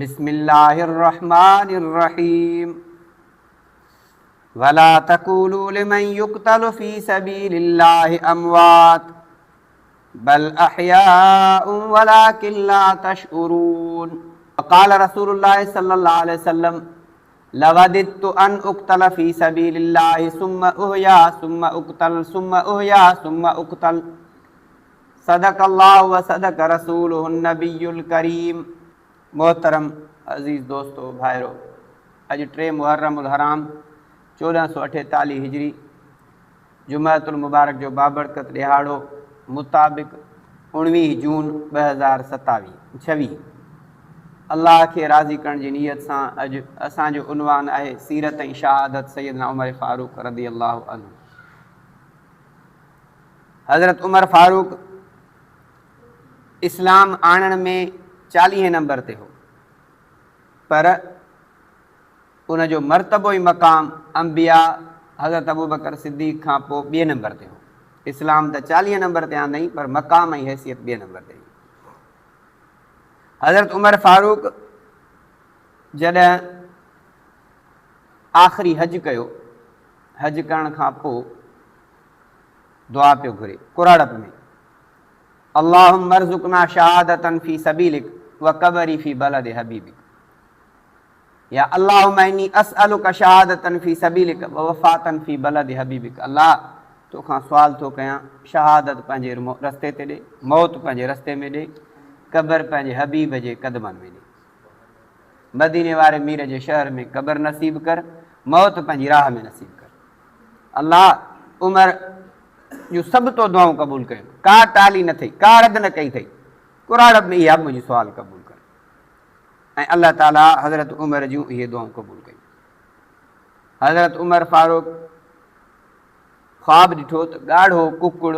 بسم الله الرحمٰن الرحيم ولا تقولوا لمن يقتل في سبيل الله اموات بل احياء ولكن لا تشعرون وقال رسول الله صلى الله عليه وسلم لوددت ان اقتل في سبيل الله ثم احيا ثم اقتل ثم احيا ثم اقتل صدق الله وصدق رسوله النبي الڪريم محترم عزيز دوستو ڀائرو اڄ ٽي محرم الحرام 1448 هجري جمعة المبارڪ جو بابرڪت ڏهاڙو مطابق 19 جون 2027 ڇويهه الله کي راضي ڪرڻ جي نيت سان اڄ اسان جو عنوان آهي سيرت ۽ شهادت سيدنا عمر فاروق رضي الله عنه. حضرت عمر فاروق اسلام آڻڻ ۾ چاليهين نمبر تي هو پر ان جو مرتبو ۽ مقام انبياء حضرت ابوبڪر صديق کان پوء ٻئي نمبر تي هو. اسلام ته چاليهين نمبر تي آندائين پر مقام ۽ حيثيت ٻئي نمبر تي هئي. حضرت عمر فاروق جڏهن آخري حج ڪيو، حج ڪرڻ کان پوء دعا پيو گهري ڪراڙپ ۾، اللهم ارزقنا شهادة في سبيلک وقبري في بلد حبيبک يا اللهم اني اسألک شهادة في سبيلک ووفاة في بلد حبيبک الله توکان سوال ٿو ڪيان شهادت پنهنجي رستي تي ڏي، موت پنهنجي رستي ۾ ڏي، قبر پنهنجي حبيب جي قدمن ۾ ڏي. مديني واري مير جي شهر ۾ قبر نصيب ڪر، موت پنهنجي راهه ۾ نصيب ڪر. الله عمر جون سڀ تو دعائون قبول ڪيون، ڪا ٽالي نه ٿئي، ڪا رد نه ڪئي ٿئي. ڪراڙپ ۾ اها به منهنجي سوال قبول ڪر. ۽ الله تعاليٰ حضرت عمر جون اهي دعائون قبول ڪيون. حضرت عمر فاروق خواب ڏٺو ته ڳاڙهو ڪڪڙ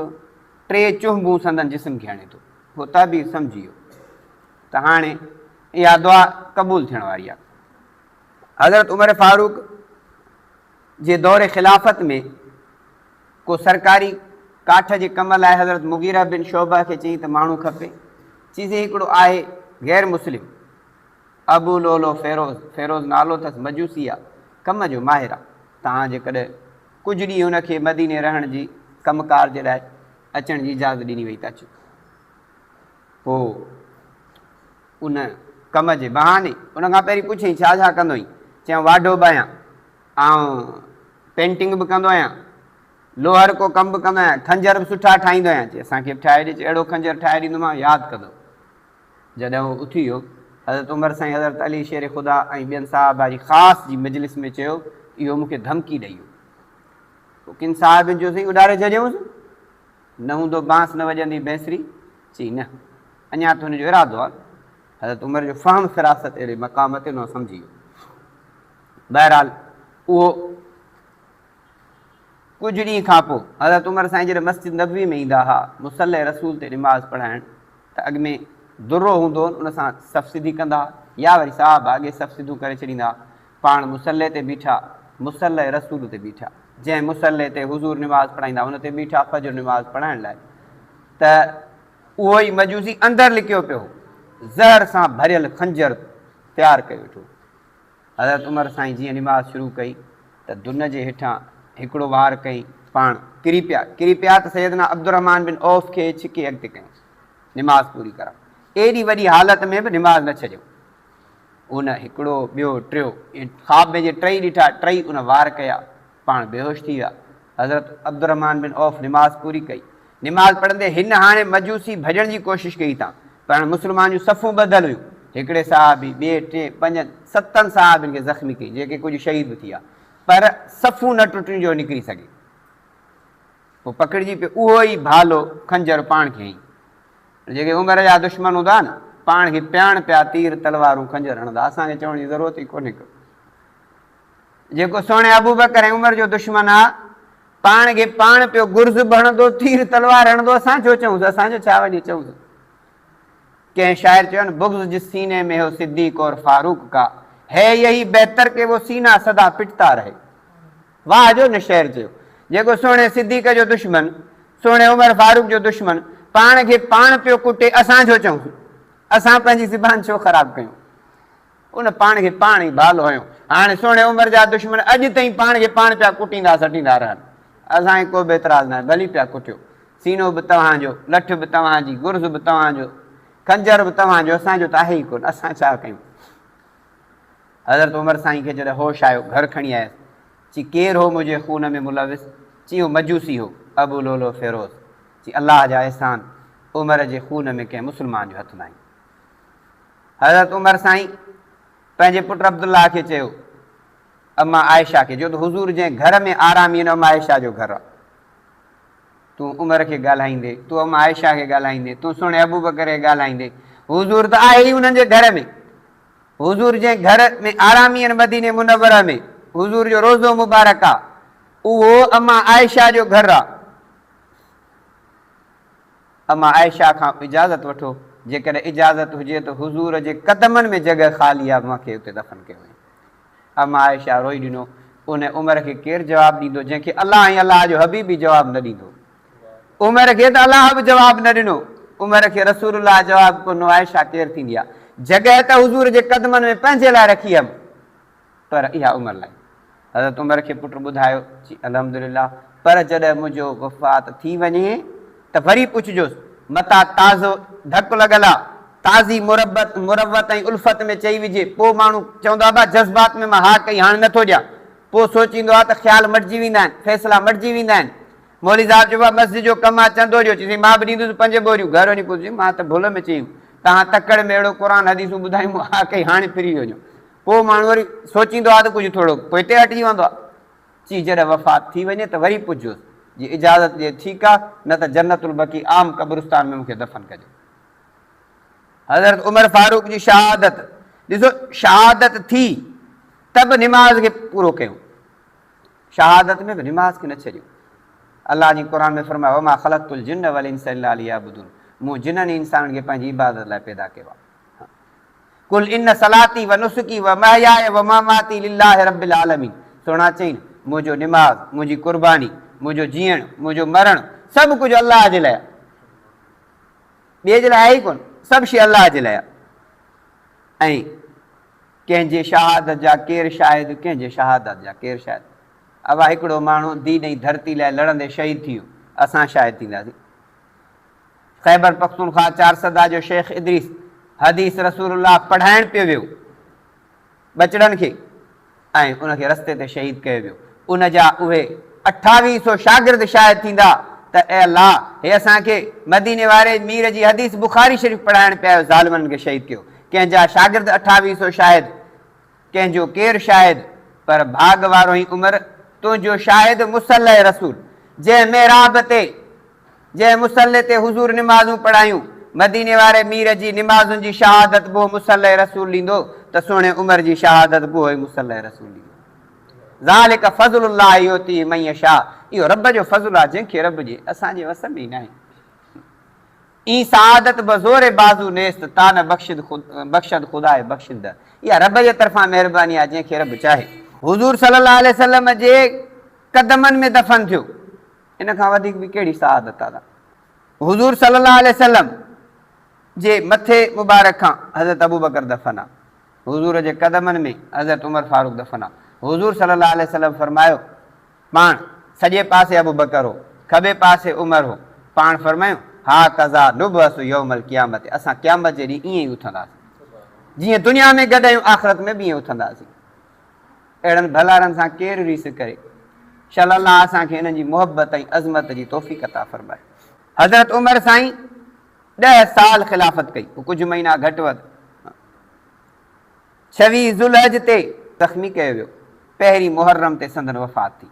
ٽي چهنبون سندن جسم کي هڻي ٿو. هو تعبير سمجهي ويو ته هاڻي اها دعا قبول ٿيڻ واري آهي. حضرت عمر فاروق جي دور خلافت ۾ ڪو سرڪاري ڪاٺ جي ڪم لاء حضرت مغيره بن شعبه کي چيائين ته ماڻهو کپي. چيسين هڪڙو آهي غير مسلم ابو لولو فيروز، فيروز نالو اٿس، مجوسي آ، ڪم جو ماهر آ. توهان جيڪڏهن ڪجهه ڏينهن هن کي مديني رهڻ جي ڪم ڪار جي لاء اچڻ جي اجازت ڏني وئي ته اچ. پوء ان ڪم جي بهاني ان کان پهرين پڇيائين ڇا ڇا ڪندو آهين؟ چيائين واڍو به آهيان، آئون پينٽنگ به ڪندو آهيان، لوهر ڪو ڪم به ڪندو آهيان، خنجر به سٺا ٺاهيندو آهيان. چي اسان کي به ٺاهي ڏي. چي اهڙو خنجر ٺاهي ڏيندومانء ياد ڪندو. جڏهن هو اٿي ويو، حضرت عمر سائين حضرت علي شير خدا ۽ ٻين صحابه جي خاص جي مجلس ۾ چيو ته اهو مون کي ڌمڪي ڏئي ويو. پوء ڪن صحابين چيو سائين اڏاري ڇڏيونس، نه هوندو بانس نه وڄندي بينسري. چي نه، اڃا ته هن جو ارادو آهي. حضرت عمر جو فهم فراست اهڙي مقام تي نه سمجهي ويو. بهرحال اهو ڪجهه ڏينهن کان پوء حضرت عمر سائين جڏهن مسجد نبوي ۾ ايندا ها مصلي رسول تي نماز پڙهائڻ ته اڳ ۾ درو هوندو هن ان سان صف سڌي ڪندا ها يا وري صحابه اڳي صف سڌون ڪري ڇڏيندا ها. پاڻ مصلي تي بيٺا، مصلي رسول تي بيٺا، جنهن مصلي تي حضور نماز پڙهائيندا ان تي بيٺا فجر نماز پڙهائڻ لاء ته اهو ئي مجوسي اندر لڪيو پيو هو، زهر سان ڀريل خنجر تيار ڪيو ويٺو هو. حضرت عمر سائين جيئن نماز شروع ڪئي ته دن جي هيٺان هڪڙو وار ڪئي پاڻ ڪري پيا، ڪري پيا ته سيدنا عبدالرحمان بن عوف کي ڇڪي اڳتي ڪيائون، نماز پوري ڪراء. ايڏي وڏي حالت ۾ به نماز نه ڇڏيو. ان هڪڙو، ٻيو، ٽيو، ائين خواب ۾ جي ٽئي ڏٺا، ٽئي ان وار ڪيا، پاڻ بيهوش ٿي ويا. حضرت عبدالرحمان بن عوف نماز پوري ڪئي. نماز پڙهندي هن هاڻي مجوسي ڀڄڻ جي ڪوشش ڪئي تان پر هاڻي مسلمان جون صفون ٻڌل هيون. هڪڙي صحابي، ٻئي، ٽئين، پنجن، ستن صحابين کي زخمي ڪيائين، جيڪي ڪجهه شهيد به ٿي ويا، پر صفون نه ٽٽيون جو نڪري سگهي. پوء پڪڙجي پيو، اهو ئي ڀالو، خنجر، پاڻ کي هنئين. جيڪي عمر جا دشمن هوندا نه، پاڻ کي پياڻ پيا تير، تلوارون، خنجر هڻندا، اسان کي چوڻ جي ضرورت ئي ڪونهي ڪو. جيڪو سهڻي ابوبڪر ۽ عمر جو دشمن آ، پاڻ کي پاڻ پيو گرز به هڻندو، تير تلوار هڻندو، اسان ڇو چئونس، اسان جو ڇا وڃي چئونس. ڪنهن شاعر چيو نه، بغض جس سيني ۾ هو صديق اور فاروق ڪا، هي يهي بهتر ڪي وو سينا سدا پٽتا رهي. واهه جو نه شعر چيو. جيڪو سهڻي صديق جو دشمن، سهڻي عمر فاروق جو دشمن، پاڻ کي پاڻ پيو ڪٽي، اسان ڇو چئونس، اسان پنهنجي زبان ڇو خراب ڪيون. ان پاڻ کي پاڻ ئي ڀالو هنيو. هاڻي سهڻي عمر جا دشمن اڄ تائين پاڻ کي پاڻ پيا ڪٽيندا سٽيندا رهن. اسان کي ڪو به اعتراض ناهي، ڀلي پيا ڪٽيو. سينو به توهان جو، لٺ به توهان جي، گرز به توهان جو، خنجر به توهان جو، اسان جو ته آهي ئي ڪونه، اسان ڇا ڪيون؟ حضرت عمر سائين کي جڏهن هوش آيو، گهر کڻي آيس. چي ڪير هو منهنجي خون ۾ ملوث؟ چي اهو مجوسي هو، ابو لولو فيروز. چي الله جا احسان، عمر جي خون ۾ ڪنهن مسلمان جو هٿ ناهي. حضرت عمر سائين پنهنجي پٽ عبدالله کي چيو، اما عائشه کي، جو ته حضور جنهن گهر ۾ آرامي آهن، اما عائشه جو گهر آهي. تون عمر کي ڳالهائيندي، تون اما عائشه کي ڳالهائيندي، تون سهڻي ابوبڪر کي ڳالهائيندي، حضور ته آهي ئي انهن جي گهر ۾. حضور جنهن گهر ۾ آرامي آهن مديني منوره ۾، حضور جو روضو مبارڪ آهي، اهو اما عائشه جو گهر آهي. اما عائشه کان اجازت وٺو، جيڪڏهن اجازت هجي ته حضور جي قدمن ۾ جڳهه خالي آهي، مان کي اتي دفن ڪيو وڃي. اما عائشه روئي ڏنو. ان عمر کي ڪير جواب ڏيندو، جنهن کي الله ۽ الله جو حبيب به جواب نه ڏيندو. عمر کي ته الله به جواب نه ڏنو. عمر کي رسول الله جواب ڪونه ڏنو، عائشه ڪير ٿيندي آ. جڳهه ته حضور جي قدمن ۾ پنهنجي لاء رکي هيم، پر اها عمر لاء. حضرت عمر کي پٽ ٻڌايو، چي الحمدلله، پر جڏهن منهنجو وفات ٿي وڃي ته وري پڇجوس، متان تازو ڌڪ لڳل آ، تازي مربت، مروت ۽ الفت ۾ چئي وجهي، پوء ماڻهو چوندو آ ڀا جذبات ۾ مان ها ڪئي هاڻ نٿو ڏيان. پوء سوچيندو آ ته خيال مٽجي ويندا آهن، فيصلا مٽجي ويندا آهن. مولوي صاحب چيو ڀا مسجد جو ڪم آ چندو ڏيو، چيس مان به ڏيندس پنج ٻوريون، گهر وڃي پڇيس مان ته ڀل ۾ چيون، توهان تڪڙ ۾ اهڙو قرآن حديثون ٻڌايون مون ها ڪئي هاڻي ڦري وڃو. پوء ماڻهو وري سوچيندو آ ته ڪجهه ٿورو پوئتي هٽجي ويندو آ. چي جڏهن وفات ٿي وڃي ته وري پڇجوس، جي اجازت ڏئي ٺيڪ آ، نه ته جنت البقيع عام قبرستان ۾ مون کي دفن ڪجو. حضرت عمر فاروق جي شهادت ڏسو، شهادت ٿي ته به نماز کي پورو ڪيو، شهادت ۾ به نماز کي نه ڇڏيو. الله جي قرآن ۾ فرمايو وما خلقت الجن والانس الا ليعبدون، مون جنن ۽ انسانن کي پنهنجي عبادت لاء پيدا ڪيو آهي. قل ان صلاتي و نسڪي و محياي و مماتي لله رب العالمين، سهڻا چئين منهنجو نماز، منهنجي قرباني، منهنجو جيئڻ، منهنجو مرڻ سڀ ڪجهه الله جي لاء آهي. ٻئي جي لاء آهي ئي ڪونه، سڀ شيء الله جي لاء آهي. ۽ ڪنهن جي شهادت جا ڪير شاهد، ڪنهن جي شهادت جا ڪير شاهد. ابا هڪڙو ماڻهو دين ۽ ڌرتي لاء لڙندي شهيد ٿي ويو، اسان شاهد ٿينداسين. خيبر پختونخواهه چارسده جو شيخ ادريس حديث رسول الله پڙهائڻ پيو ويو ٻچڙن کي ۽ ان کي رستي تي شهيد ڪيو ويو. ان جا اهي اٺاويهه سو شاگرد شاهد ٿيندا ته اي الله! هي اسان کي مديني واري مير جي حديث بخاري شريف پڙهائڻ پيا آيو ظالمن کي شهيد ڪيو. ڪنهن جا شاگرد اٺاويهه سو شاهد، ڪنهن جو ڪير شاهد، پر ڀاڳ وارو هين عمر تنهنجو شاهد مصلي رسول، جنهن محراب تي جنهن مصلي تي حضور نمازون پڙهايون، مديني واري مير جي نمازن جي شهادت به اهو مصلي رسول ڏيندو ته سهڻي عمر جي شهادت به اهو ئي مصلي رسول ڏيندو. ذلڪ فضل الله يؤتيه من يشاء اهو رب جو فضل آهي جنهن کي رب ڏئي، اسان جي وس ۾ ئي ناهي. اين سعادت بزور بازو نيست تا نه بخشد بخشد خداء بخشنده اها رب جي طرفان مهرباني آهي جنهن کي رب چاهي. حضور صلي الله عليه وسلم جي قدمن ۾ دفن ٿيو. ان کان وڌيڪ به ڪهڙي سعادت آ. حضور صلي الله عليه وسلم جي مٿي مبارڪ کان حضرت ابوبڪر دفن آ. حضور جي قدمن ۾ حضرت عمر فاروق دفن آ. حضور صلي الله عليه وسلم فرمايو، پاڻ سڄي پاسي ابوبڪر هو، کٻي پاسي عمر هو، پاڻ فرمايو، هاڪذا نبعث يوم القيامة اسان قيامت جي ڏينهن ائين ئي اٿنداسين. جيئن دنيا ۾ گڏ آهيون آخرت ۾ به ائين اٿنداسين. اهڙن ڀلارن سان ڪير ريس ڪري. شل الله اسان کي انهن جي محبت ۽ عظمت جي توفيق عطا فرمائي. حضرت عمر سائين ڏهه سال خلافت ڪئي، ڪجهه مهينا گهٽ وڌ. ڇويهه ذوالحج تي زخمي ڪيو ويو. پهرين محرم تي سندن وفات ٿي.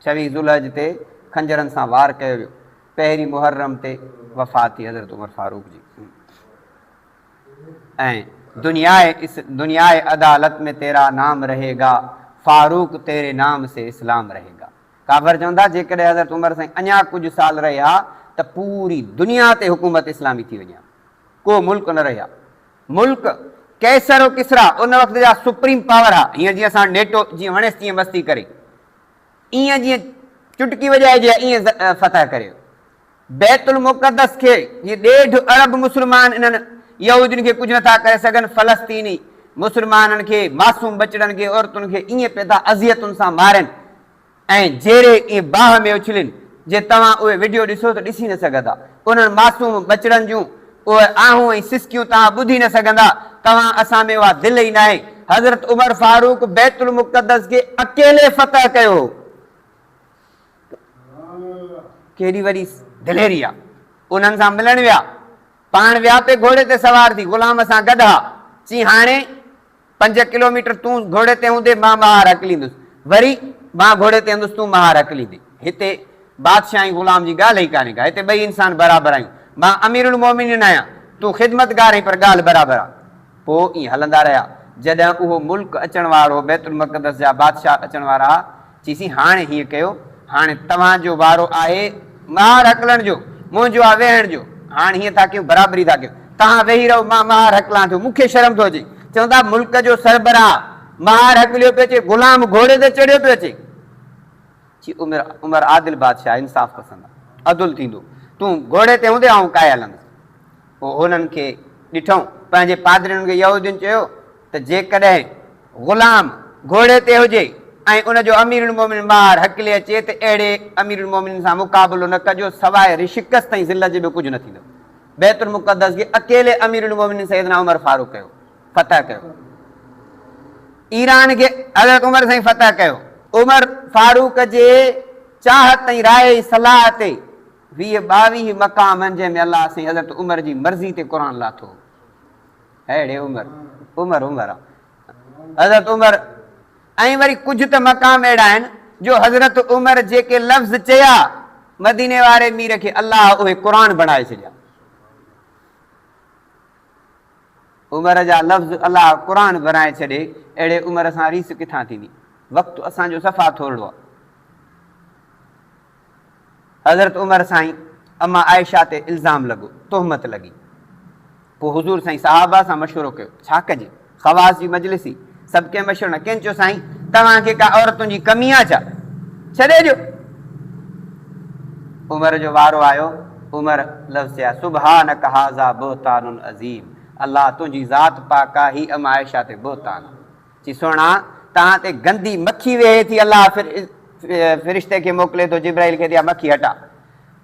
ڇويهه ذوالحج تي خنجرن سان وار ڪيو ويو. پهرين محرم تي وفات ٿي حضرت عمر فاروق جي. ۽ دنياء دنياء عدالت ۾ تيرا نام رهي گا، فاروق تيري نام سي اسلام رهي گا. ڪافر چون ٿا جيڪڏهن حضرت عمر سائين اڃا ڪجهه سال رهي ها ته پوري دنيا تي حڪومت اسلامي ٿي وڃي ها، ڪو ملڪ نه رهي ها. ملڪ قيصر و ڪسريٰ ان وقت جا سپريم پاور ها، هينئر جيئن اسان وٽ نيٽو جيئن وڻيس تيئن مستي ڪري، ايئن جيئن چٽڪي وڄائجي ها ايئن فتح ڪري. بيت المقدس کي جيئن ڏيڍ ارب مسلمان انهن يهودين کي ڪجهه نٿا ڪري سگهن، فلسطيني مسلمانن کي، معصوم ٻچڙن کي، عورتن کي ائين پئي ٿا اذيتن سان مارين ۽ جيري ائين باهه ۾ اڇلين، جي توهان اهي وڊيو ڏسو ته ڏسي نه سگهندا. انهن معصوم ٻچڙن جون اهي آهون ۽ سسڪيون توهان ٻڌي نه سگهندا. توهان اسان ۾ اها دل ئي ناهي. حضرت عمر فاروق بيت المقدس کي اڪيلي فتح ڪيو هو. ڪيڏي وڏي دليري آ. انهن سان ملڻ ويا. پاڻ ويا پئي گهوڙي تي سوار ٿي، غلام سان گڏ ها. چي هاڻي پنج ڪلوميٽر تون گهوڙي تي هوندين، مان مهار هڪليندس. وري مان گهوڙي تي هوندس، تون مهار هڪليندين. هتي بادشاهه ۽ غلام جي ڳالهه ئي ڪانهي ڪا. هتي ٻئي انسان برابر آهيون. مان اميرالمومنين آهيان، تون خدمتگار آهين پر ڳالهه برابر آ. پوء ائين هلندا رهيا. جڏهن اهو ملڪ اچڻ وارو هو، بيت المقدس جا بادشاهه اچڻ وارا ها، چيسين، هاڻي هيئن ڪيو، هاڻي توهان جو وارو آهي مهار هڪلڻ جو، منهنجو آهي ويهڻ جو. هاڻ هيئن ٿا ڪيون، برابري ٿا ڪيون. توهان ويهي رهو، مان مهار هڪلان ٿو. مون کي شرم ٿو اچي. چوندا، ملڪ جو سربراهه مهار هڪليو پيو اچي، غلام گهوڙي تي چڙهيو پيو اچي. چي، عمر، عمر عادل بادشاهه، انصاف پسند آهي، عدل ٿيندو. تون گهوڙي تي هوندين، آئون ڪاهي هلندس. پوء هنن کي ڏٺائون. پنهنجي پادرين کي يهودين چيو ته جيڪڏهن غلام گهوڙي تي هجي ۽ ان جو امير المومنين مهار هڪلي اچي ته اهڙي امير المومنين سان مقابلو نه ڪجو سواء شڪست ۽ ذلت جي ٻيو ڪجهه نه ٿيندو. بيت المقدس کي اڪيلي امير المومنين سيدنا عمر فاروق ڪيو فتح ڪيو. ايران کي حضرت عمر سائين فتح ڪيو. عمر فاروق جي چاهت ۽ راء ۽ صلاح تي 20 22 مقام آهن جنهن ۾ الله سائين حضرت عمر جي مرضي تي قرآن لاٿو. اهڙي عمر عمر عمر آ حضرت عمر ۽ وري ڪجهه ته مقام اهڙا آهن جو حضرت عمر جيڪي لفظ چيا مديني واري مير کي الله اهي قرآن بڻائي ڇڏيا. عمر جا لفظ الله قرآن بڻائي ڇڏي اهڙي عمر سان ريس ڪٿان ٿيندي. وقت اسان جو صفا ٿورڙو آ. حضرت عمر سائين اما عائشه تي الزام لڳو، تهمت لڳي. پوء حضور سائين صحابه سان مشورو ڪيو، ڇا ڪجي؟ خواص جي مجلس هئي، سڀ ڪنهن مشورو نه، ڪنهن چيو سائين توهان کي ڪا عورتن جي ڪمي آ ڇا؟ ڇڏي ڏيو. عمر جو وارو آيو، عمر لفظ چيا، سبحانک هذا بهتان عظيم، الله تنهنجي ذات پاڪ آ، هي اما عائشه تي بهتان آ. چي سهڻا توهان تي گندي مکي ويهي ٿي الله فرشتي کي موڪلي ٿو جبرائيل کي ته اها مکي هٽا.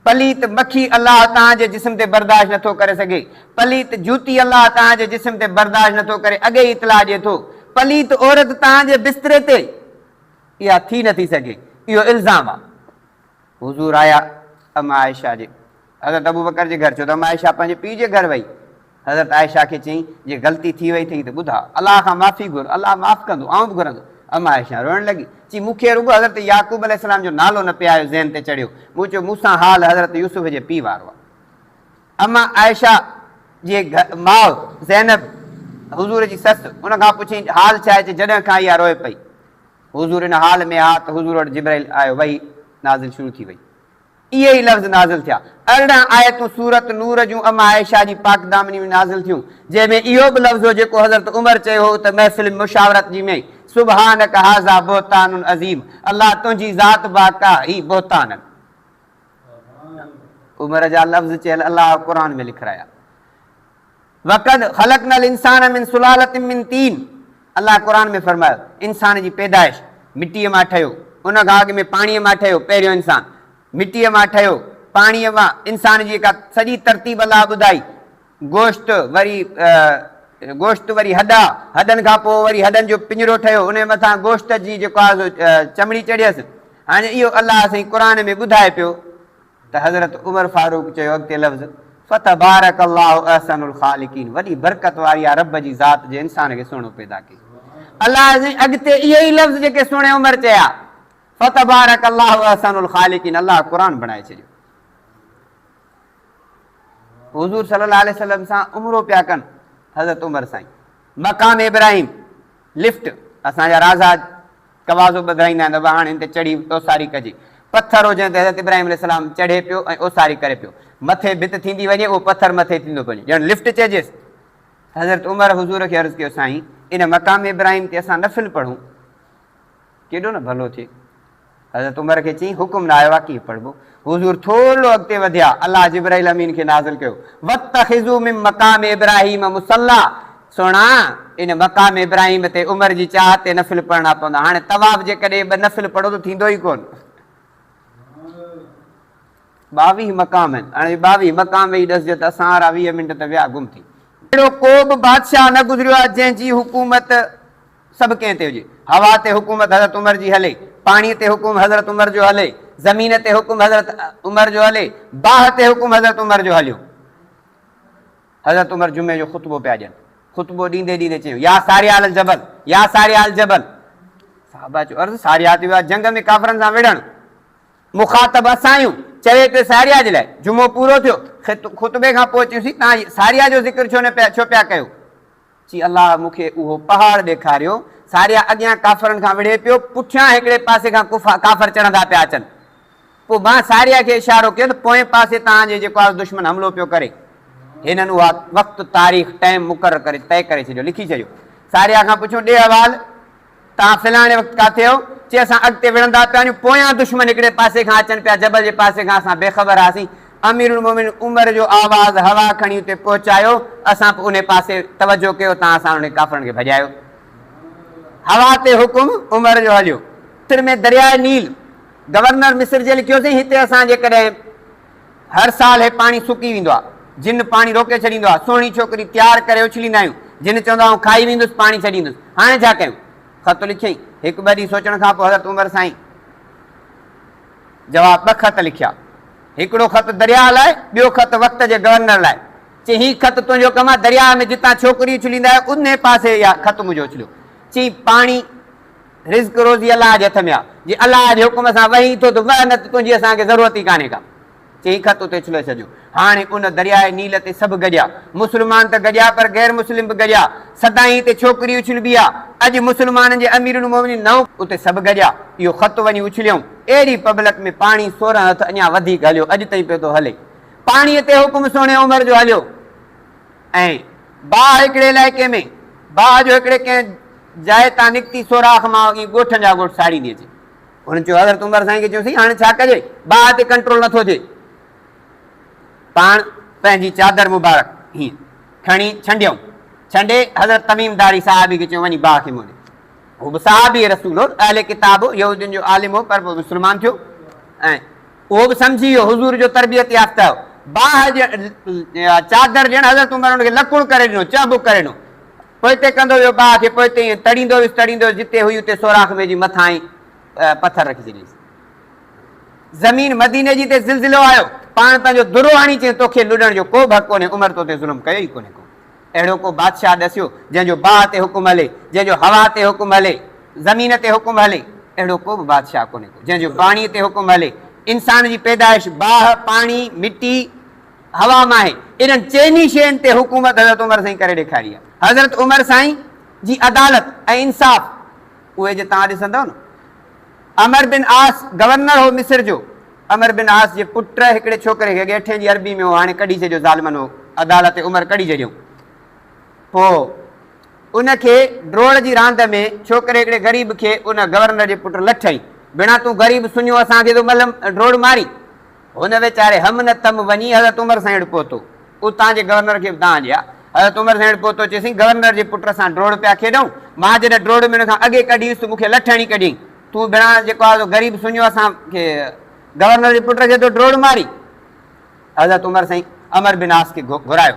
پليت مکي الله توهان جي جسم تي برداشت نٿو ڪري سگهي. پليت جوتي الله توهان جي جسم تي برداشت نٿو ڪري اڳي ئي اطلاع ڏئي ٿو. پليت عورت توهان جي بستري تي اها ٿي نٿي سگهي. اهو الزام آ. حضور آيا اما عائشه جي حضرت ابوبڪر جي گهر ڇو ته اما عائشه پنهنجي پيء جي گهر وئي. حضرت عائشه کي چيائين، جي غلطي ٿي وئي اٿئي ته ٻڌاء، الله کان معافي گهر، الله معاف ڪندو، آئون به گهرندس. اما عائشه روئڻ لڳي، چي، مون کي رڳو حضرت يعقوب عليه السلام جو نالو نه پئي آيو ذهن تي چڙهيو، مون چيو مون سان حال حضرت يوسف جي پيء وارو آهي. اما عائشه جي ماء زينب حضور جي سس ان کان پڇيائين، حال ڇا آهي؟ چي، جڏهن کان اها روئي پئي. حضور ان حال ۾ ها ته حضور وٽ جبرائيل آيو، وحي نازل شروع ٿي وئي. اهي ئي لفظ نازل ٿيا. 18 آيتون سورة نور جون اما عائشه جي پاڪ دامني ۾ نازل ٿيون، جنهن ۾ اهو به لفظ هو جيڪو حضرت عمر چيو هو ته محفل مشاورت جي ۾، سبحانک هذا بهتان عظيم، الله تنهنجي ذات پاڪ آ، هي بهتان. عمر جا لفظ چيل الله قرآن ۾ لکرايا. وقد خلقنا الانسان من سلالة من طين الله قرآن ۾ فرمايو انسان جي پيدائش مٽيء مان ٺهيو ان کان اڳ ۾ پاڻيء مان ٺهيو پهريون انسان مٽيء مان ٺهيو پاڻيء مان انسان جي جيڪا سڄي ترتيب الله ٻڌائي گوشت وري گوشت وري هڏا هڏن کان پوء وري هڏن جو پڃرو ٺهيو ان مٿان گوشت جي جيڪو آهي سو چمڙي چڙهيس هاڻي اهو الله سائين قرآن ۾ ٻڌائي پيو ته حضرت عمر فاروق چيو اڳتي لفظ فتبارڪ الله احسن الخالقين وڏي برڪت واري آ رب جي ذات جنهن انسان کي سهڻو پيدا ڪيو. الله سائين اڳتي اهي ئي لفظ جيڪي سهڻي عمر چيا فتبارڪ الله احسن الخالقين الله قرآن بڻائي ڇڏيو. حضور صلي الله عليه وسلم سان عمرو پيا ڪن حضرت عمر سائين مقام ابراهيم لفٽ اسان جا رازا ڪوازو ٻڌرائيندا آهن ته هاڻ هن تي چڙهي اوساري ڪجي. پٿر هو جنهن تي حضرت ابراهيم عليه السلام چڙهي پيو ۽ اوساري ڪري پيو. مٿي ڀت ٿيندي وڃي اهو پٿر مٿي ٿيندو پيو وڃي ڄڻ لفٽ چئجيس. حضرت عمر حضور کي عرض ڪيو سائين ان مقام ابراهيم تي اسان نفل پڙهون ڪيڏو نه ڀلو ٿئي. حضرت عمر کي چيائين حڪم نه آيو آهي ڪيئن پڙهبو. حضور ٿورڙو اڳتي وڌيا الله جبرائيل امين کي نازل ڪيو واتخذوا من مقام ابراهيم مصليٰ سهڻا! ان مقام ابراهيم تي عمر جي چاهه تي نفل پڙهڻا پوندا. هاڻي طواف جيڪڏهن ٻه نفل پڙهو ته ٿيندو ئي ڪونه. 22 مقام آهن. هاڻي 22 مقام ويهي ڏسجي ته اسان وارا 20 منٽ ته ويا گم ٿي. اهڙو ڪو به بادشاهه نه گذريو آهي جنهن جي حڪومت سڀ ڪنهن تي هجي. هوا تي حڪومت حضرت عمر جي هلي، پاڻيء تي حڪم حضرت عمر جو هلي، زمين تي حڪم حضرت عمر جو هلي، باهه تي حڪم حضرت عمر جو هليو. حضرت عمر جمعي جو خطبو پيا ڏين. خطبو ڏيندي ڏيندي چيائون، يا ساريه علي الجبل، يا ساريه علي الجبل. صحابه چيو، عرض ساريه ته ويو آهي جنگ ۾ ڪافرن سان وڙهڻ. مخاطب اسان آهيون، چوي پيو ساريه جي لاء. جمعو پورو ٿيو، خطبي کان پوء چيوسين، توهان ساريه جو ذڪر ڇو نه پيا ڇو پيا ڪيو؟ چي الله مون کي اهو پهاڙ ڏيکاريو، ساريا اڳيان ڪافرن کان وڙهي پيو، پٺيان هڪڙي پاسي کان ڪافر چڙهندا پيا اچن. پوء مان ساريا کي اشارو ڪيو ته پوئين پاسي توهان جي جيڪو آهي دشمن حملو پيو ڪري. هنن اها وقت، تاريخ، ٽائيم مقرر ڪري طئي ڪري ڇڏيو، لکي ڇڏيو. ساريا کان پڇيو ڏي احوال. توهان فلاڻي وقت ڪاٿي هئو؟ چي اسان اڳتي وڙهندا پيا وڃون، پويان دشمن هڪڙي پاسي کان اچن پيا، جبل جي پاسي کان اسان بي خبر هئاسين. اميرالمومنين عمر جو آواز هوا کڻي اتي پهچايو، اسان به انهي پاسي توجهه ڪيو تان اسان انهن ڪافرن کي ڀڄايو. هوا تي حڪم عمر جو هليو. مصر ۾ درياء نيل، گورنر مصر جي لکيوسين، هتي اسان جيڪڏهن هر سال هي پاڻي سڪي ويندو آهي. جن پاڻي روڪي ڇڏيندو آهي. سهڻي ڇوڪري تيار ڪري اڇليندا آهيون. جن چوندو آئون کائي ويندس پاڻي ڇڏيندس. هاڻي ڇا ڪيون؟ خط لکيائين. هڪ ٻه ڏينهن سوچڻ کان پوء حضرت عمر سائين جواب ٻه خط لکيا. هڪڙو خط درياهه لاء، ٻيو خط وقت جي گورنر لاء. چي هي خط تنهنجو ڪم آهي، درياهه ۾ جتان ڇوڪري اڇليندا آهيو انهي پاسي اها خط منهنجو اڇليو. چي پاڻي رزق روزي الله جي هٿ ۾ آ، جي الله جي حڪم سان وهين ٿو ته وهه نه ته تنهنجي اسان کي ضرورت ئي ڪانهي ڪا. چئي خط اتي اڇلائي ڇڏيو. هاڻي ان درياء نيل تي سڀ گڏيا. مسلمان ته گڏيا پر غير مسلم به گڏيا. سدائين هتي ڇوڪري اڇلبي آ. اڄ مسلمانن جي اميرالمومنين نئون اتي سڀ گڏيا. اهو خط وڃي اڇليائون. اهڙي پبلڪ ۾ پاڻي 16 هٿ اڃا وڌيڪ هليو. اڄ تائين پيو ٿو هلي. پاڻيء تي حڪم سهڻي عمر جو هليو. ۽ باهه هڪڙي علائقي ۾ باهه جو هڪڙي ڪنهن جاء تان نڪتي سوراخ مان ائين ڳوٺن جا ڳوٺ ساڙيندي اچي. هن چيو حضرت عمر سائين کي چيو سائين هاڻي ڇا ڪجي باهه تي ڪنٽرول نٿو ٿئي. پاڻ پنهنجي چادر مبارڪ هيئن کڻي ڇنڊيائون. ڇنڊي حضرت تميم داري صحابي کي چيو وڃي باهه کي منهن ڏي. هو به صحابي رسول هو، اهل ڪتاب هو، يهودين جو عالم هو پر پوء مسلمان ٿيو ۽ اهو به سمجهي ويو، حضور جو تربيت يافته هو. باهه جي چادر ڏيڻ حضرت عمر ان کي لڪڻ ڪري ڏنو، چهنبڪ ڪري ڏنو. پوئتي ڪندو ويو باهه کي پوئتي ائين تڙيندو ويس، تڙيندو ويس، جتي هئي اتي سوراخ ۾ جي مٿان ئي پٿر رکي ڇڏيائينس. زمين مديني جي تي زلزلو آيو، پاڻ پنهنجو درو هڻي چيائين، توکي لڏڻ جو ڪو به حق ڪونهي، عمر تو تي ظلم ڪيو ئي ڪونهي ڪو. اهڙو ڪو بادشاهه ڏسيو، جنهن جو باهه تي حڪم هلي، جنهن جو هوا تي حڪم هلي، زمين تي حڪم هلي، اهڙو ڪو به بادشاهه ڪونهي ڪو، جنهن جو پاڻيء تي حڪم هلي. انسان جي پيدائش باهه، پاڻي، مٽي، هوا مان آهي. انهن چئني شين تي حڪومت حضرت عمر سائين ڪري ڏيکاري آهي. حضرت عمر سائين جي عدالت ۽ انصاف اهي جي توهان ڏسندؤ نه. عمرو بن عاص گورنر هو مصر جو. عمرو بن عاص جي پٽ هڪڙي ڇوڪري کي اڳي اٺين جي عربي ۾ هو هاڻي ڪڍي ڇڏيو ظالمن هو عدالت عمر ڪڍي ڇڏيائون. پوء ان کي ڊوڙ جي راند ۾ ڇوڪري هڪڙي غريب کي ان گورنر جي پٽ لٺ هنئي، ڀيڻا تون غريب سڃو اسان کي ٿو ملم ڊوڙ مارين. هن ويچاري هم نه تم وڃي حضرت عمر سائين وٽ پهتو. اتان جي گورنر کي به دانهن ڏيا. حضرت عمر سائين وٽ پهتو چيسين گورنر جي پٽ سان ڊوڙ پيا کيڏون، مان جڏهن ڊوڙ ۾ هن کان اڳي ڪڍي هيس ته مون کي لٺ هڻي ڪڍيائين. تون ڀيڻا جيڪو آهي سو غريب سڃو اسان کي گورنر جي پٽ کي ٿو ڊوڙ مارين. حضرت عمر سائين عمرو بن عاص کي گهرايو.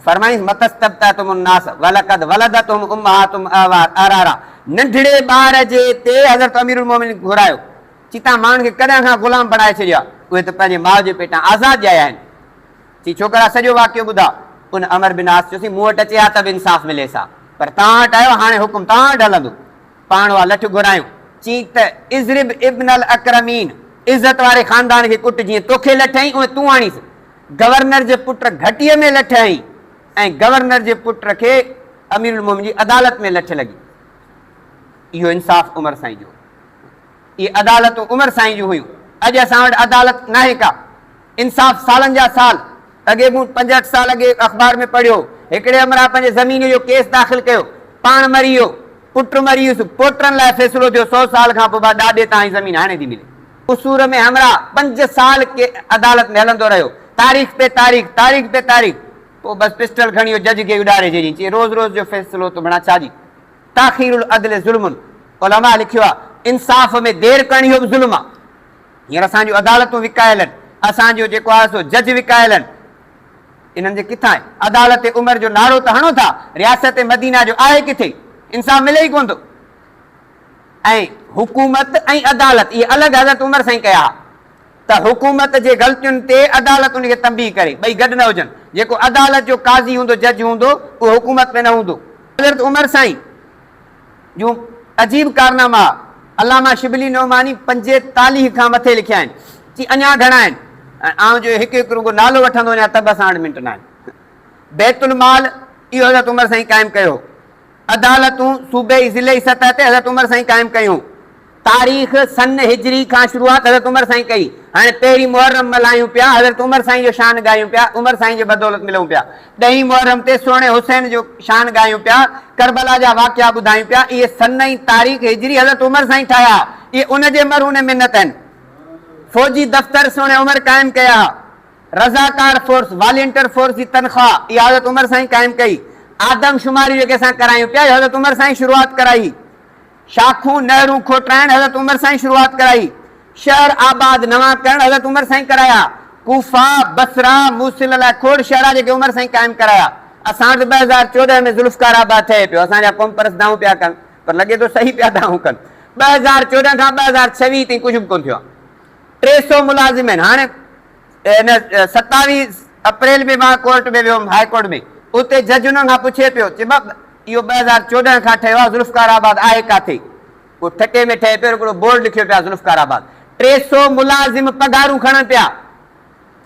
فرمائينس، متي استبطأتم الناس ولقد ولدتهم امهاتهم احرارا ننڍڙي ٻار جي تي حضرت امير المومنين گهرايو. چي توهان ماڻهن کي ڪڏهن کان غلام بڻائي ڇڏيو آهي؟ اهي ته پنهنجي ماء جي پيٽان آزاد ڄايا آهن. چي ڇوڪرا سڄو واقعو ٻڌاء. ان عمرو بن عاص چيو سائين مون وٽ اچي ها ته به انصاف مليس ها پر توهان وٽ آيو هاڻي حڪم توهان وٽ هلندو. پاڻ اها لٺ گهرايون. چي ته اضرب ابن الاڪرمين، عزت واري خاندان کي ڪٽ جيئن توکي لٺ هنئي اونئن تون هڻيس. گورنر جي پٽ گهٽيء ۾ لٺ هنئي ۽ گورنر جي پٽ کي اميرالمومنين جي عدالت ۾ لٺ لڳي. اهو انصاف عمر سائين جو هو. اهي عدالتون عمر سائين جون هيون. اڄ اسان وٽ عدالت ناهي ڪا. انصاف سالن جا سال اڳي مون پنج اٺ سال اڳي اخبار ۾ پڙهيو هو. هڪڙي همراهه پنهنجي زمين جو ڪيس داخل ڪيو. پاڻ مري ويو. پٽ مري ويس. پوٽن لاء فيصلو ٿيو سو سال کان پوء ڏاڏي تان هي زمين هاڻي ٿي ملي. قصور ۾ همراهه پنج سال عدالت ۾ هلندو رهيو. تاريخ پي تاريخ، تاريخ پي تاريخ. پوء بس پسٽل کڻي اهو جج کي اڏاري ڇڏيائين. چي روز روز جو فيصلو ٿو بڻان ڇا جي؟ تاخير العدل ظلم، علماء لکيو آهي انصاف ۾ دير ڪرڻ اهو به ظلم آهي. هينئر اسان جون عدالتون وڪايل آهن، اسان جو جيڪو آهي سو جج وڪايل آهن، انهن جي ڪٿان آهي؟ عدالت عمر جو نعرو ته هڻو ٿا، رياست مدينه جو آهي ڪٿي؟ انصاف ملي ئي ڪونه ٿو. ۽ حڪومت ۽ عدالت اهي الڳ حضرت عمر سائين ڪيا ها ته حڪومت جي غلطين تي عدالت ان کي تنبيهه ڪري، ٻئي گڏ نه هجن، جيڪو عدالت جو قاضي هوندو جج هوندو اهو حڪومت ۾ نه هوندو. حضرت عمر سائين جون عجيب ڪارناما علامه شبلي نعماني 45 کان مٿي لکيا آهن، چي اڃا گهڻا آهن ۽ آئون جو هڪ هڪ رڳو نالو وٺندو وڃان ته به اسان وٽ منٽ ناهن. بيت المال اهو حضرت عمر سائين قائم ڪيو هو. عدالتون صوبي ضلعي سطح تي حضرت عمر سائين قائم ڪيون. تاريخ سن هجري کان شروعات حضرت عمر سائين ڪئي. هاڻي پهرين محرم ملهايون پيا، حضرت عمر سائين جو شان ڳايون پيا، عمر سائين جي بدولت ملون پيا. ڏهين محرم تي سهڻي حسين جو شان ڳايون پيا، ڪربلا جا واقعا ٻڌايون پيا. اهي سن ۽ تاريخ هجري حضرت عمر سائين ٺاهيا. اهي ان جي مرهون منت آهن. فوجي دفتر سهڻي عمر قائم ڪيا ها. رضاڪار فورس، والينٽر فورس جي تنخواه اها حضرت عمر سائين قائم ڪئي. آدم شماري جيڪي اسان ڪرايون پيا اهو حضرت عمر سائين شروعات ڪرائي. شاخون، نهرون کوٽرائڻ حضرت عمر سائين شروعات ڪرائي. شهر آباد نوان ڪرڻ حضرت عمر سائين ڪرايا. ڪوفه، بصره، موصل الاء کوڙ شهر آ جيڪي عمر سائين قائم ڪرايا. اسان وٽ 2014 ۾ ذوالفقار آباد ٺهي پيو. اسان جا قومپرست دانهون پيا ڪن پر لڳي ٿو صحيح پيا دانهون ڪن. 2014 کان 2026 تائين ڪجهه به ڪونه ٿيو آ. 300 ملازم آهن. هاڻي ان 27 اپريل ۾ مان ڪورٽ ۾ ويو هيم هاء ڪورٽ ۾ اتي جج انهن کان پڇي پيو چي بابا اهو 2014 کان ٺهيو آهي ذوالفقار آباد آهي ڪاٿي؟ اهو ٺٽي ۾ ٺهي پيو هڪڙو بورڊ لکيو پيو آهي ذوالفقار آباد 300 ملازم پگهارون کڻن پيا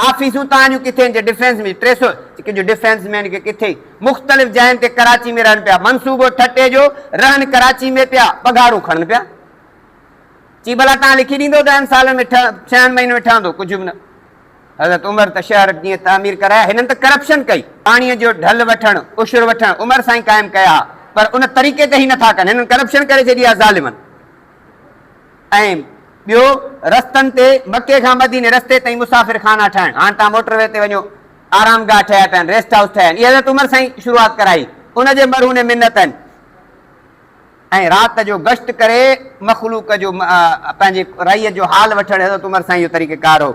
آفيسون توهان جون ڪٿي آهن چي ڊفينس ۾ 300 چي ڪنهن جو ڊفينس ۾ آهن ڪي ڪٿي مختلف جاين تي ڪراچي ۾ رهن پيا منصوبو ٺٽي جو رهن ڪراچي ۾ پيا پگهارون کڻن پيا چي ڀلا توهان لکي ڏيندو ڏهن سالن ۾ ڇهن مهينن ۾ ٺهندو ڪجهه به نه. حضرت عمر ته شهر جيئن تعمير ڪرايا هنن ته ڪرپشن ڪئي. پاڻيء جو ڍل وٺڻ، عشر وٺڻ عمر سائين قائم ڪيا ها پر ان طريقي تي هي نٿا ڪن هنن ڪرپشن ڪري ڇڏي آهي ظالمن. ۽ ٻيو رستن تي مڪي کان مديني رستي تائين مسافر خانا ٺاهڻ هاڻ توهان موٽر وي تي وڃو آرام گاهه ٺهيا پيا آهن ريسٽ هائوس ٺهيا آهن اهي حضرت عمر سائين شروعات ڪرائي ان جي مرهون منت آهن. ۽ رات جو گشت ڪري مخلوق جو پنهنجي رعيت جو حال وٺڻ حضرت عمر سائين جو طريقه ڪار هو.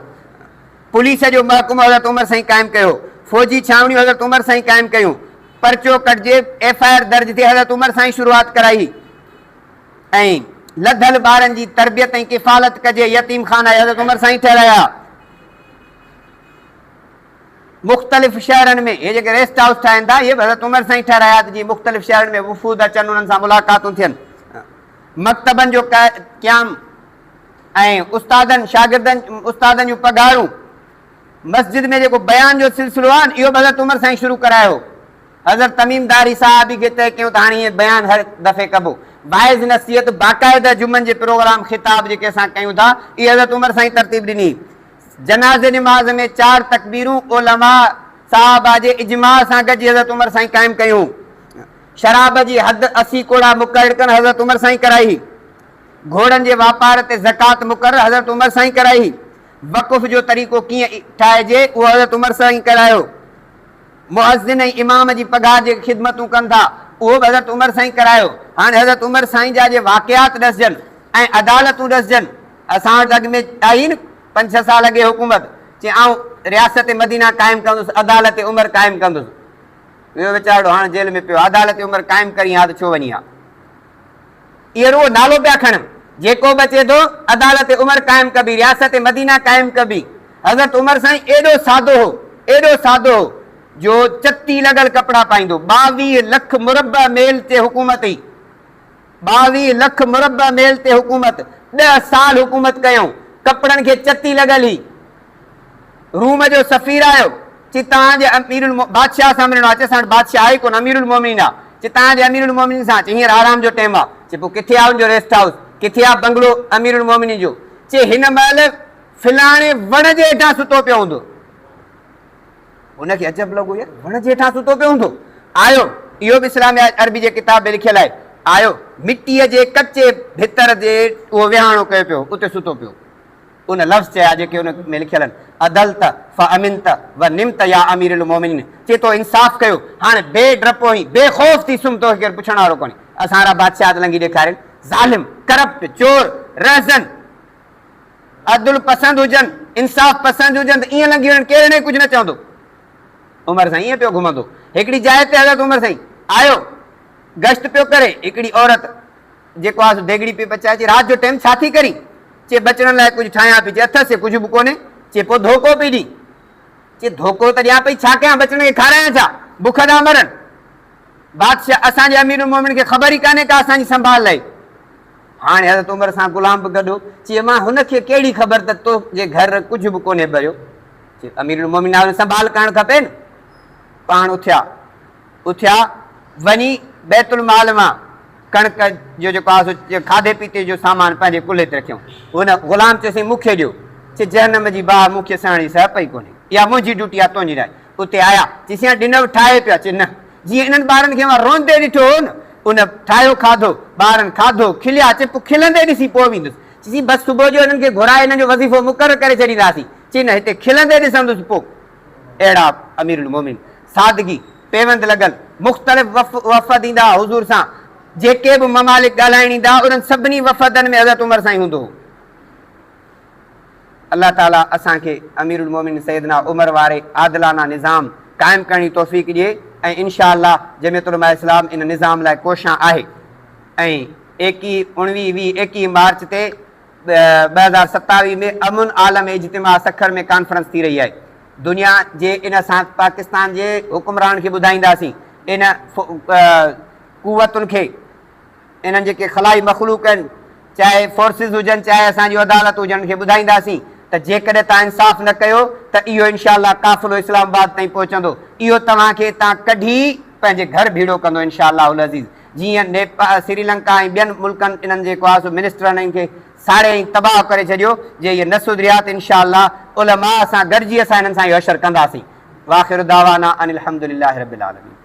پوليس جو محڪمو حضرت عمر سائين قائم ڪيو. فوجي ڇانوڻيون حضرت عمر سائين قائم ڪيون. پرچو ڪٽجي ايف I R درج ٿئي حضرت عمر سائين شروعات ڪرائي ۽ لڌل ٻارن جي تربيت ۽ ڪفالت ڪجي يتيم خانا حضرت عمر سائين ٺهرايا. مختلف شهرن ۾ اهي جيڪي ريسٽ هائوس ٺاهين ٿا اهي به حضرت عمر سائين ٺهرايا ته جيئن مختلف شهرن ۾ وفود اچن انهن سان ملاقاتون ٿين. مڪتبن جو قيام ۽ استادن شاگردن استادن جون پگهارون مسجد ۾ جيڪو بيان جو سلسلو آهي اهو به حضرت عمر سائين شروع ڪرايو. حضرت تميم داري صحابي کي طئي ڪيو ته هاڻي هيئن بيان هر دفعي ڪبو. واعظ نصيحت باقاعده جمعن جي پروگرام خطاب جيڪي اسان ڪيون ٿا اهي حضرت عمر سائين ترتيب ڏني. جنازي نماز ۾ چار تڪبيرون علماء صحابه جي اجماع سان گڏجي حضرت عمر سائين قائم ڪيون. شراب جي حد 80 ڪوڙا مقرر ڪرڻ حضرت عمر سائين ڪرائي. گهوڙن جي واپار تي زڪوات مقرر حضرت عمر سائين ڪرائي. وقف جو طريقو ڪيئن ٺاهجي اهو حضرت عمر سائين ڪرايو. مؤذن ۽ امام جي پگهار جيڪي خدمتون ڪن ٿا اهو به حضرت عمر سائين ڪرايو. هاڻي حضرت عمر سائين جا جي واقعات ڏسجن ۽ عدالتون ڏسجن اسان وٽ اڳ ۾ آئي نه پنج ڇهه سال اڳي حڪومت چي آئون رياست مدينه قائم ڪندس عدالت عمر قائم ڪندس ويو ويچارڙو هاڻ جيل ۾ پيو عدالت عمر قائم ڪرين ها ته ڇو وڃي ها اهي رڳو نالو پيا کڻن جيڪو به اچي ٿو عدالت عمر قائم ڪبي رياست مدينه قائم ڪبي حضرت عمر سائين ايڏو سادو هو ايڏو سادو هو جو چتي لڳل ڪپڙا پائيندو 22 لک مربع ميل تي حڪومت هئي 22 لک مربع ميل تي حڪومت، ڏهه سال حڪومت ڪيائون، ڪپڙن کي چتي لڳل هئي. روم جو سفير آيو، چي توهان جي امير المو بادشاهه سان ملڻو آهي، چي اسان وٽ بادشاهه آهي ئي ڪونه، امير المومنين آهي، چي توهان جي امير المومنين سان، چي هينئر آرام جو ٽيم آهي، چي پوء ڪٿي آهي ان جو ريسٽ هائوس، ڪٿي آهي بنگلو امير المومنين جو، چي هن مهل فلاڻي وڻ جي هيٺان ستو پيو هوندو. هن کي عجب لڳو يار وڻ جي هيٺان ستو پيو هوندو. آيو، اهو به اسلاميه عربي جي ڪتاب ۾ لکيل آهي، آيو مٽيء جي ڪچي ڀتر تي اهو ويهاڻو ڪيو پيو هو، اتي ستو پيو هو. ان لفظ چيا جيڪي ان ۾ لکيل آهن، عدلت فامنت و نمت يا امير المومنين، چي تو انصاف ڪيو، هاڻ بي ڊپو ۽ بي خوف ٿي سمهه، توکي ڪير پڇڻ وارو ڪونهي. اسان وارا بادشاهه ته لنگهي ڏيکارين، ظالم، ڪرپٽ، چور، رهزن، عدل پسند هجن، انصاف پسند هجن ته ائين لنگهي وڃن، ڪير هنن کي ڪجهه نه چوندو. عمر سائين ائين پيو گهمندو. هڪڙي جاء تي حضرت عمر سائين آيو، گشت پيو ڪري، هڪڙي عورت جيڪو آ سو ديڳڙي پئي پچائي، چي رات جو ٽيم ڇا ٿي ڪرين؟ چي ٻچڙن لاء ڪجهه ٺاهيان پئي، چي اٿس؟ چي ڪجهه به ڪونهي، چي پوء ڌوڪو پئي ڏين؟ چي ڌوڪو ته ڏيان پئي، ڇا ڪيان ٻچڙن کي کارايان ڇا؟ بک ٿا مرن. بادشاهه اسان جي امير المومنين کي خبر ئي ڪانهي ڪا اسان جي سنڀال لهي. هاڻي حضرت عمر سان غلام به گڏ هو، چي مان هن کي ڪهڙي خبر ته تو جي گهر ڪجهه به ڪونهي ڀريو. چي امير المومنين سنڀال ڪرڻ کپي نه. پاڻ اٿيا. اٿيا، وڃي بيت المال مان ڪڻڪ جو جيڪو آهي سو کاڌي پيتي جو سامان پنهنجي ڪلهي تي رکيائون. هن غلام چيو سائين مون کي ڏيو. چي جهنم جي باهه مون کي سهڻ جي سهپ ئي ڪونهي. اها منهنجي ڊيوٽي آهي تنهنجي ناهي. اتي آيا. چي سائين ڏنو ٺاهي پيا. چي نه. جيئن انهن ٻارن کي مان روئندي ڏٺو هو نه. ان ٺاهيو کاڌو. ٻارن کاڌو. کليا. چي پوء کلندي ڏسي پوء ويندس. چي سائين بس صبح جو انهن کي گهرائي انهن جو وظيفو مقرر ڪري ڇڏينداسين. چي نه هتي کلندي ڏسندس پوء. اهڙا امير المومنين سادگي، پيوند لڳل، مختلف وفد ايندا ها حضور سان جيڪي به ممالڪ ڳالهائڻ ايندا ها انهن سڀني وفدن ۾ حضرت عمر سائين هوندو هو. الله تعالي اسان کي امير المومنين سيدنا عمر واري عادلانه نظام قائم ڪرڻ جي توفيق ڏئي ۽ انشاء الله جمعيت علماء اسلام ان نظام لاء ڪوشان آهي ۽ ايڪيهه، اڻويهه، ويهه، ايڪيهه مارچ تي 2027 ۾ امن عالم اجتماع سکر ۾ ڪانفرنس ٿي رهي آهي دنيا جي ان سان پاڪستان جي حڪمرانن کي ٻڌائينداسين ان قوتن کي انهن جيڪي خلائي مخلوق آهن چاهي فورسز هجن چاهي اسان جون عدالتون هجن انهن کي ٻڌائينداسين ته جيڪڏهن توهان انصاف نه ڪيو ته اهو انشاء الله قافلو اسلام آباد تائين پهچندو اهو توهان کي اتان ڪڍي پنهنجي گهر ڀيڙو ڪندو انشاء الله العزيز جيئن نيپال، سريلنڪا ۽ ٻين ملڪن انهن جيڪو آهي سو منسٽرن کي ساڙي ۽ تباهه ڪري ڇڏيو، جي اهي نه سڌريا ته انشاء الله علماء سان گڏجي اسان انهن سان اهو حشر ڪنداسين. واخر دعوانا ان الحمد لله رب العالمين.